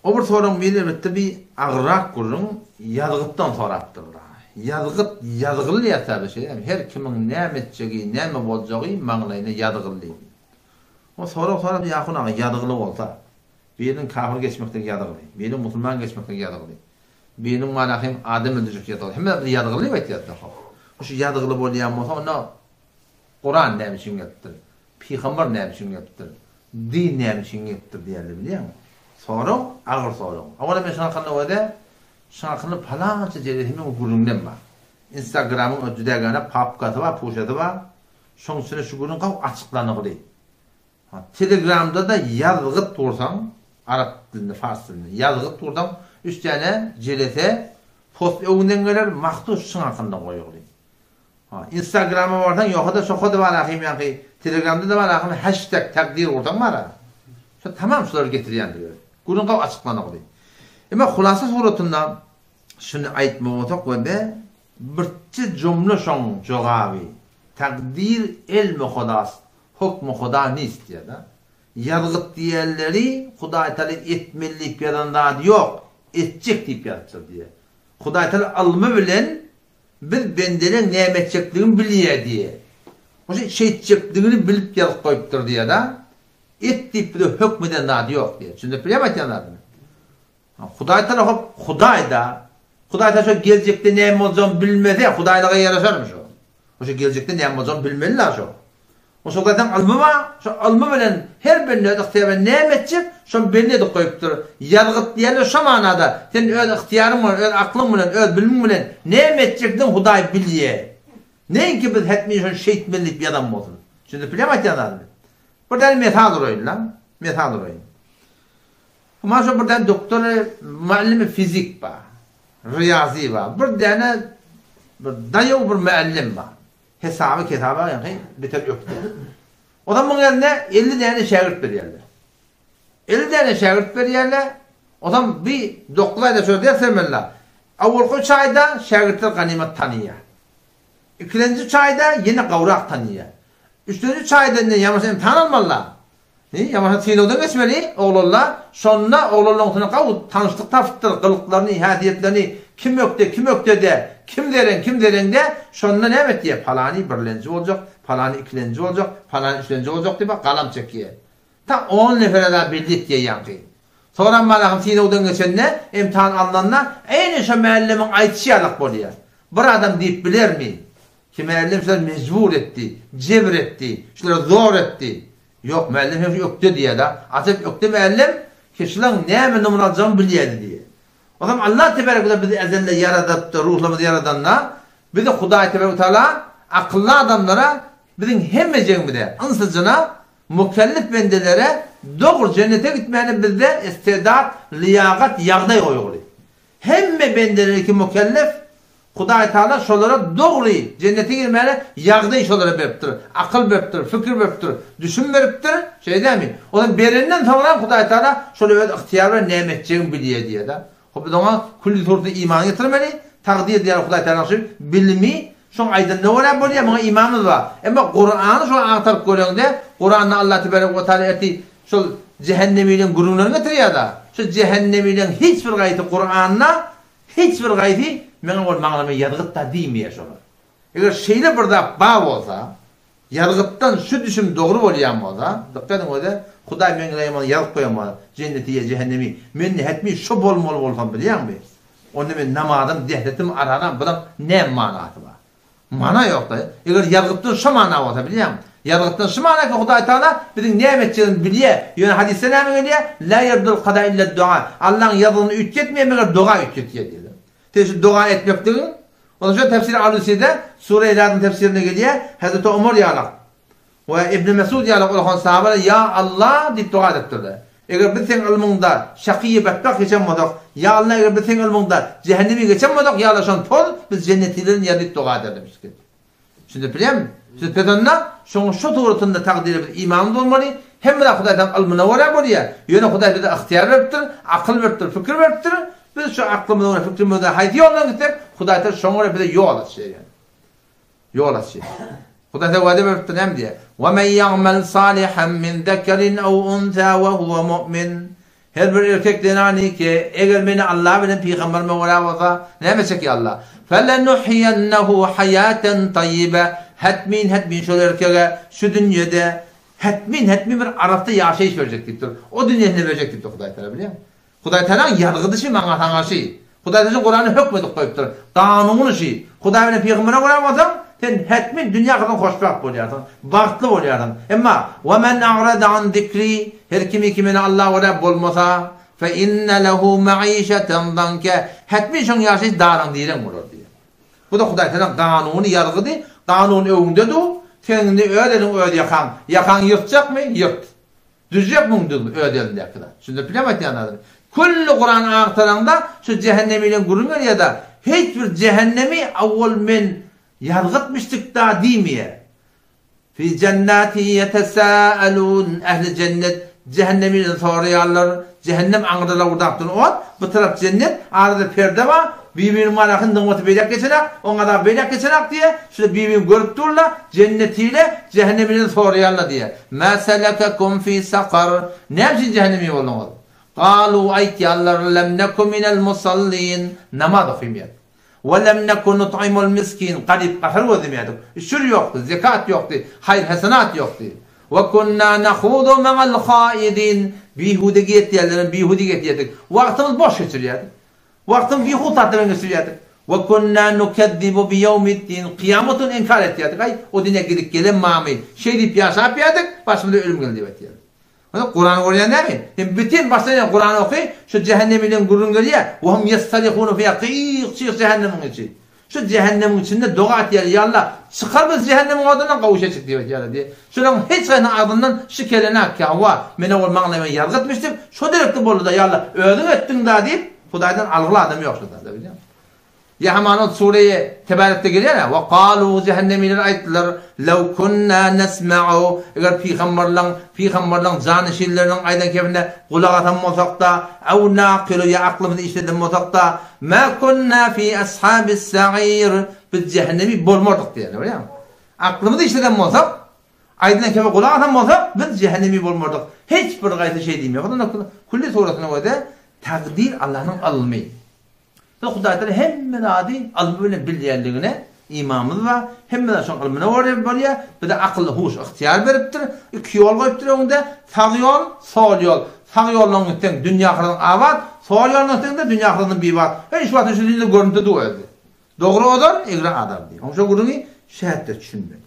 O bir soragyň biri elbetde bir agyrrak gürrüň, ýazgytdan sorapdyrlar. Ýazgyt ýazgyly ýa-da şeýdämi, her kimiň näme etjegi, näme boljagy maňlaýyna ýazgyly. O sorag sorap Ýahun aga ýazgyly bolsa, biriniň kafir geçmekdigi ýazgyly, biriniň musulman geçmekdigi ýazgyly, biriniň mana hem adam öldürjek ýazgyly, hemme zat ýazgyly diýip aýtýarys-da hop. Şu ýazgyly bolýan bolsa onda Kuran näme üçin gelipdir? Pygamber näme üçin gelipdir? Din näme üçin gelipdir diýerler bilýäňmi? Sorag agyr sorag. Owala men şuň hakynda öde şuň hakynda palança jelesi meň gürrüňlem bar. Instagramyň öz jüdägana papkasy bar, puşasy bar. Şoň içinde şu gürrüň gawy açyklanygyly. Ha, Telegramda-da ýazgyt ursaň, arap dilinde, fars dilinde ýazgyt ursaň, üç däne jelese post öňünden geler, mahsus şuň hakynda goýugyly. Ha, Instagrama barsaň ýoka-da şoka-da bar ahym ýaňky Telegramda-da bar ahym hashtag takdir ursaň bar-a. Şo tamam şulary getirýändir özi. Gürrüň gawy açyklanokdy. Emma hulasa suratynda şuny aýtmak bolsak we be birçe jumla şoň jogaby Takdir elmi hodast, hukmy hoda nist diýýär-de. Ýazgyt diýenleri Hudaýtala etmeli diýip ýazan zady ýok, etjek diýip ýazypdyr diýýär. Hudaýtala ylmy bilen Biz bendeleň näme etjekdigini bilýär diýýär. Oşa şeýtjekdigini bilip ýazyp goýupdyr diýýär-de. Et diýip bize hökm eden zady ýok diýýär. Düşündirip bilýärmi aýtýan zadymy? Hudaý Tagala hop Hudaý-da. Hudaý Tagala şo geljekde näme boljagyny bilmese, Hudaýlyga ýaraşarmy şo? Oşa geljekde näme boljagyny bilmeli-la şo. Oşa zaten ylmy bar, şo ylmy bilen her bende öz ygtyýary bilen näme etjek, şony belli edip goýupdyr. Ýazgyt diýende şo manada, sen öz ygtyýaryň bilen, öz aklyň bilen, öz bilimiň bilen näme etjekdigini Hudaý bilýär. Näinki biz hetmi şony şeýtmeli diýip ýazan bolsun. Düşündirip bilýärmi aýtýan zadymy? Bir däne mesal uraýyn-la, mesal uraýyn. Maňa şo bir däne doktory, muallimi fizik bar, ryýazy bar, bir däne bir daýaw bir muallim bar. Hesaby kesaba ýaňky beter ökde. Ozal muň eline 50 däne şägirt berýärler. 50 däne şägirt berýärler. Ozal bi 9 aýda şo ders bermeliler. Awalky üç aýda şägirtler ganymat tanyýar. Ikilenji üç aýda ýene gowrak tanyýar. Üçlenji üç aýda indi ýamaşa imtihan almalylar. Ni, ýa-bolmasa synagdan geçmeli oglanlar, şonda oglanlaryň üstüne gawy tanyşlyk tapypdyr, gylyklaryny, häsiýetlerini, kim ökde, kim ökde dä, kim zereň, kim zereň dä, şonda näme etýär, palany birlenji boljak, palany ikilenji boljak, palany üçlenji boljak diýip galam çekýär. Ta on nefere-de belli etýär ýaňky. Soňram malahym synagdan geçende, imtihan alnanda, eýni şo mällemiň aýdyşy ýalak bolýar. Bir adam diýip bilermi, ki mällem şulary mejbur etdi, jebr etdi, şulara zor etdi. Ýok, mällem hem şu ökde diýýär-de. Ajap ökde mällem, ki şulaň näme numra aljagyny bilýärdi diýýär. Onsoň Allah tebarek we taala bizi ezelde ýaradypdy, ruhlarymyzy ýaradanda, bizi Hudaý tebarek we taala akylly adamlara, biziň hemmejegimize, yns-jyna, mükellef bendelere dogry jennete gitmäne bizde istedat, lyýagat, ýagdaý goýguly. Hemme bendeleri ki mükellef, Hudaý Tagala şolara dogry jennete girmäne ýagdaý şolara beripdir, akyl beripdir, fikir beripdir, düşüm beripdir, şeýle dälmi? Onam berenden soňram Hudaý Tagala şola öz ygtyýary bilen näme etjegini bilýär diýýär-de. Hop biz oňa külli suratda iman getirmeli, takdyr diýýär Hudaý Tagalaň şu bilimi şoň aýdanyna görä bolýar, muňa imanymyz bar. Emma Kurany şoňa agtaryp göreňde, Kuranda Allah tebarek we taala ertir şol jähennemiliň gürrüňlerini getirýär-de. Şu jähennemiliň hiç bir gaýsy Kuranda Hiç bir gaýsy meňe ol maňlama ýazgyt-da diýmeýär şolar. Eger şeýle bir zat bar bolsa, ýazgytdan şu düşüm dogry bolýan bolsa, dykgat ediň öze, Hudaý meň raýyma ony ýazyp goýan bolsa, jenneti ýa jähennemi, men hetmi şo bolmaly bolsam bilýäňmi? Onda men namazym, dehretim, arazam bulaň näme manasy bar? Mana ýok-da. Eger ýazgytdan şo mana bolsa, bilýäňmi? Ýazgytdan şu mana ki, Hudaý Tagala biziň näme etjegimizi bilýär. Ýöne hadysda näme gelýär? La ýerdul kada illa dua. Allaň ýazgyny üýtgetmeýär, meger doga üýtgetýär diýýär. Sen şu doga etmekligiň, ondan şo tefsiri Aluside, Sure Iladyň tefsirinde gelýär, Hezreti Omar ýalak we Ibn Mesud ýalak ulakan sahabalar Ýa Allah diýip doga edipdirler. Eger biz seň ylmyňda şakyýy betbagt geçen bolsak, ýa Allah eger biz seň ylmyňda jähennemi geçen bolsak, ýa Allah şony poz, biz jennetilerin ýeri diýip doga ederdik. Düşündirip bilýärmi? Siz pes onda şoň şu suratynda takdyra biz imanly bolmaly, hemme zat Hudaý taala ylmyna görä bolýar. Ýöne Hudaý bize ygtyýar beripdir, akyl beripdir, pikir beripdir. Biz şu aklymyza görä, fikrimize görä haýsy ýoldan gitsek, Hudaý taala şoňa görä bize ýol açýar. Ýol açýar. Hudaý taala wada beripdir näme diýýär? Wa men ýa'mel salihan min zekerin ew unsa we huwa mu'min. Her bir erkek zenany ki, eger meni Allah bilen pygamberime görä bolsa, näme çekýär Allah? Felenuhýennehu haýaten taýýibe, Hetmin, hetmin şol erkege şu dünýede hetmin, hetmin bir arassa ýaşaýyş berjek diýipdir. O dünýesinde berjek diýipdir Hudaý Tagala bilýäňmi? Hudaý Tagalaň ýazgydy şi maňa saňa şi. Hudaý Tagala Kurany hökm edip goýupdyr. Kanuny şi. Hudaý bilen pygambere görä bolsaň, sen hetmin dünýä gyzyň hoşbagt bolýarsyň, bagtly bolýarsyň. Emma, Ve men a'rada an zikri, her kimi ki meni Alla görä bolmasa, fe inne lehu maişeten zanke, hetmin şoň ýaşaýyş daraň-direň bolar diýýär. Bu-da Hudaý Tagalaň kanuny, ýazgydy, kanun öňüňde dur, sen indi öz eliň öz ýakaň, ýakaňy ýyrtjakmy, ýyrt. Düzjek muň düz öz elindäki zat. Düşündirip bilýärmi aýtýan zadymy? Külli Kurany agtaraňda şu jähennemi bilen gürrüň berýärda, hiç bir jähennemi awwal men ýazgytmyşdykda diýmeýär. Fi jennati ýetesâelûn ähli jennet jähennemi bilen soraýarlar. Jähennem aňyrda lowurdap duran ot, bu tarap jennet, arada perde bar, bir-biriniň araky nygmaty beýläk geçenak, oň azaby beýläk geçenak diýýär. Şular bir-birini görüp durlar, jenneti ile jähennemi bilen soraýarlar diýýär. Mä selekekum fi sakar, näme üçin jähennemi bolduňyz? Galu, aýtýarlar, lem neku minel musallin, namaz okamaýardyk. We lem neku nut'imul miskin, garyp-gasar gözlemeýärdik. Üşür ýokdy, zekat ýokdy, haýyr-hasenat ýokdy. We kunna nahudu ma'al haidin, bihuda geýetýänlerem bihuda geýetýärdik. Wagtymyzy boş geçirýärdik. Wagtymy bihuda zatlar bilen geçirýärdik. We kunna nukezzibu bi ýewmiddin, kyýamat gününi inkar etýärdik. Aý, o dünýä gidip gelen barmy? Şeý diýip ýaşap ýärdik, başymyza ölüm geldi diýip aýtýarlar. Onda Kurany görýän dälmi? Sen bütin başdan aýak Kurany oky, şu jähennem bilen gürrüň gelýär. We hum ýessalihune fiha, gyýyk-çyýyk jähennemiň içi. Şu jähennemiň içinde doga etýär, Ýa Allah, çykar bizi jähennemiň odundan, gowuşa çyk diýip aýtýarlar diýip. Şolaryň hiç haýsynyň agzyndan şu kelenak ki, hawa, men owal maňlaýyma ýazgy etmişdim, şo derekde boldy-da, Ýa Allah, özüň etdiň-da diýip, Hudaýdan algyly adam ýok şu zada, bilýäňmi? Ýa hamana ol sureýi Tebarekde gelýär-ä, Wa galu, jähennemiler aýtdylar, Lew kunna nesma'u, eger pygamberleň, pygamberleň janyşinleriniň aýdan kebine gulak asan bolsak-da, ew naqilu, ýa aklymyzy işleden bolsak-da, ma kunna fi ashabis sa'ir, biz jähennemi bolmardyk diýýärler, görýäňmi? Aklymyzy işleden bolsak, aýdylan kebe gulak asan bolsak, biz jähennemi bolmardyk. Hiç bir gaýsy şeý diýmeýär. Külli surasyna görä-de, takdyr Allanyň ylmy. Biz Hudaýdan hemme zady ylmy bilen bilýänligine imanymyz bar. Hemme zat şonuň ylmyna görä bolýar. Bize akyl, huş, ygtyýar beripdir. Iki ýol goýupdyr öňüňde. Sag ýol, sol ýol. Sag ýoldan gitseň dünýe-ahyratyň abat, sol ýoldan gitseň-de dünýe-ahyratyň bibat. Heý, şu wagtda şu dünýede görnüp-de dur özi. Dogry ozar, egri azar diýip. Oň şo gürrüňi şähetde düşünmedi.